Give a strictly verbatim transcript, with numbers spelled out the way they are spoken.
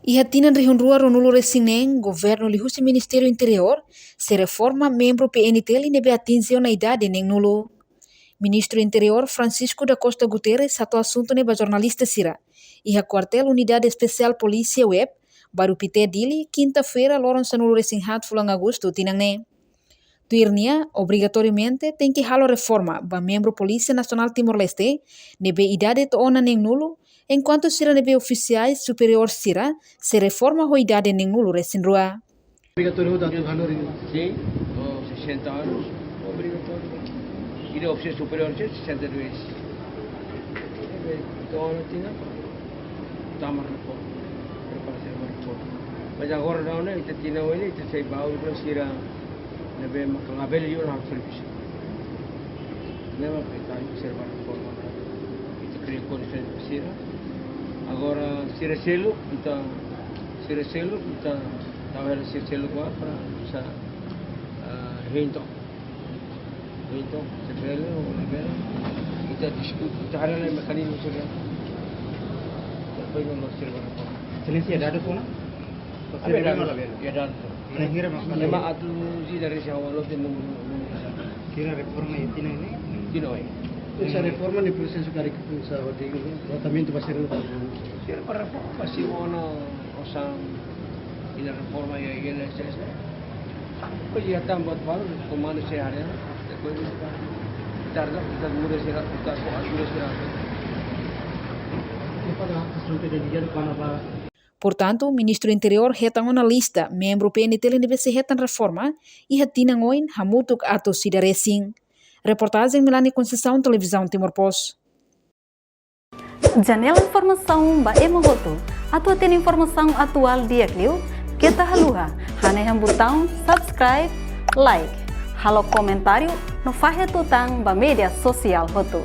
Iha tinan rihun rua ruanulu-resin-neen, governu liuhusi Ministériu Interiór sei reforma membru P N T L ne'ebé atinje ona idade neenulu. Ministru Interiór Francisco da Costa Guterres hato'o asuntu ne'e ba jornalista sira iha Kuartél Unidade Espesiál Polísia Webb, Bairru Pité, Dili, kinta-feira, loron sanulu-resin-haat fulan Agostu tinan ne'e. Tuir nia, obrigatoriamente tenke halo reforma ba membru Polísia Nasionál Timor-Leste ne'ebé idade to'o ona neenulu, enkuantu sira ne'ebé ofisiais superiór sira sei reforma ho idade neenulu-resin-rua. Obrigatóriu hotu atu halo rin. Sim, ho sessenta anos, obrigatóriu. E de oficial superior, sessenta e dois. Entaun, tinan, tama reforma, preparasaun ba reforma. Mas agora não, né? Ita tinan oin ne'e, ita sei ba, ita sira ne'ebé mak labele iha ona servisu. Ne'e mak ita observa reforma. Ita kria kondisaun ba sira. Agora, sira seluk, ita, sira seluk, ita, tau hela sira seluk ba, para bisa, ah, hein to'ok. Hein to'ok, se bele ou labele, ita diskute, ita haree lai mekanizmu sira. Depois nós observa reforma. Exelénsia, iha dadus ona? Ami, iha dadus, iha dadus. Ema atu sida resi awal lote númeru, númeru satu. Sira reforma iha tinan ne'e? Tinan ne'e. Esa reforma ne'e prosesu karik, esa di tratamentu ba sira. Sira ba reforma, sira ona osan iha reforma iha I N S S. Depois iha tan buat balu, komandu se área. Depois ita, ita muda sira, ita ko ajuda sira. Portantu, Ministru Interiór hetan ona lista membru P N T L ne'ebé sei hetan reforma iha tinan oin hamutuk atus ida resin. Reportajen Melania Conceição, Televizaun Timor Post. Janela informasaun ba ema hotu. Atu hatene informasaun atuál di'ak liu, keta haluha hanehan butaun subscribe, like, halo komentáriu no fahe tutan ba média sosiál hotu.